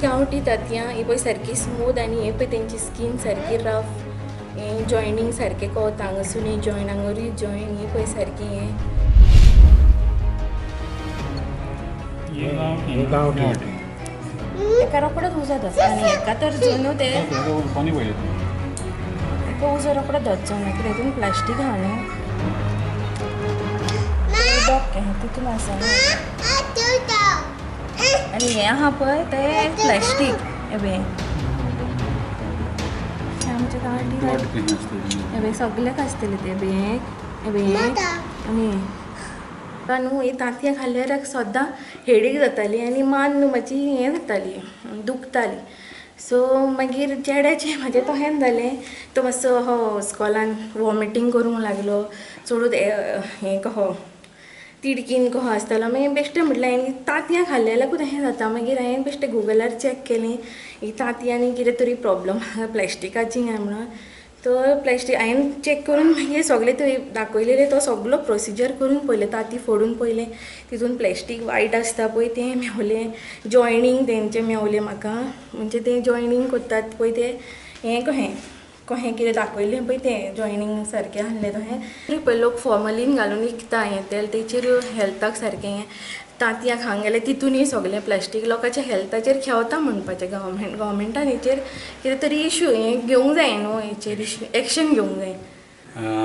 गांवठी तांतयां ही पळय सारकी स्मूथ आनी हे पळय तेंची स्कीन सारकी रफ, हें जॉयनींग सारकें कोवता, हांगासून हे जॉयन, हांगारूय जॉयन, ही पळय सारकी हें. हे गांवठी. तेका रोकडोच उजो धरता आनी हेका तर न्हू ते कोणी पळयलें? हेका उजो रोकडो धरचो ना, कित्याक हितून प्लास्टीक आहा न्हू, उदक हें तितून आसा न्हू. आनी हें आहा पळय तें प्लास्टीक, हें पळय हें आमच्या गांवठी. हें पळय सगल्याक आसतलें तें, हें हें पळय हें आनी हें. न्हू ही तांतयां खाल्यार सद्दां हेडेक जाताली आनी मान न्हू म्हाजी हें जाताली, दुखताली. सो मागीर चेड्याचें म्हाजें तशेंच जालें. तो मातसो अहो इस्कॉलान वॉमिटींग करूंक लागलो, चडूच हें कहो तिडकीन कहो आसतालो. मागीर बेश्टें म्हटलें हांवें तांतयां खाल्लें जाल्यारूच अशें जाता. मागीर हांवें बेश्टें गुगलार चॅक केलें, ही तांतयांनी कितें तरी प्रॉब्लम आहा प्लास्टिकाची काय म्हणून. तर प्लास्टीक हांवें चॅक करून मागीर सगळें थंय दाखयलेलें तो सगलो प्रोसिजर करून पळयलें. तांती फोडून पळयलें, तितून प्लास्टीक वायट आसता पळय तें मेवलें, जॉयनींग तेंचें मेवलें म्हाका. म्हणजे तें जॉयनींग करतात पळय तें हें कहें कहें कितें दाखयलें पळय तें जॉयनींग सारकें आहलें तशें. पळय लोक फॉर्मलीन घालून विकता हें तेल, तेचेर हेल्थाक सारकें हें. तांतयां खावंक गेल्यार तितूनय सगलें प्लास्टीक, लोकांच्या हेल्थाचेर खेळता म्हणपाचें. गव्हर्मेंटान हेचेर कितें तरी इशू हें घेवंक जाय न्हू, हेचेर इशू एक्शन घेवंक जाय.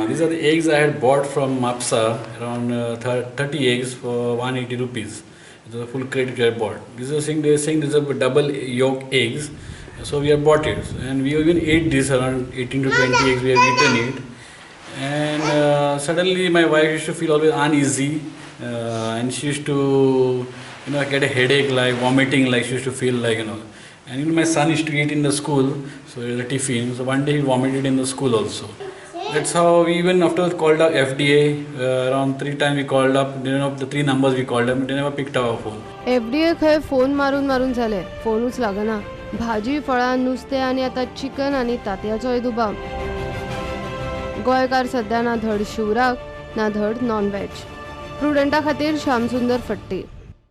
These are the eggs I had bought from Mapsa, around 30 eggs for 180 rupees. It was a full crate we had bought. These are saying, they are saying these are double yolk eggs, so we have bought it. And we even ate this, around 18 to 20 eggs we have eaten it. And suddenly my wife used to feel always uneasy, and she used to get a headache, like vomiting, like she used to feel like. And even my son used to eat in the school, so it was a tiffin. So one day he vomited in the school also. That's how we even after called up FDA, around three times we called up, they know the three numbers we called up, they never picked up our phone. FDA खंय phone मारून मारून जाले, फोनूच लागना. भाजी, फळां, नुस्तें आनी आतां चिकन आनी तांतयाचोय दुबाव. गोंयकार सध्या ना धड शिवराक ना धड नॉन व्हेज. प्रुडंटा खातीर श्यामसुंदर फट्टी.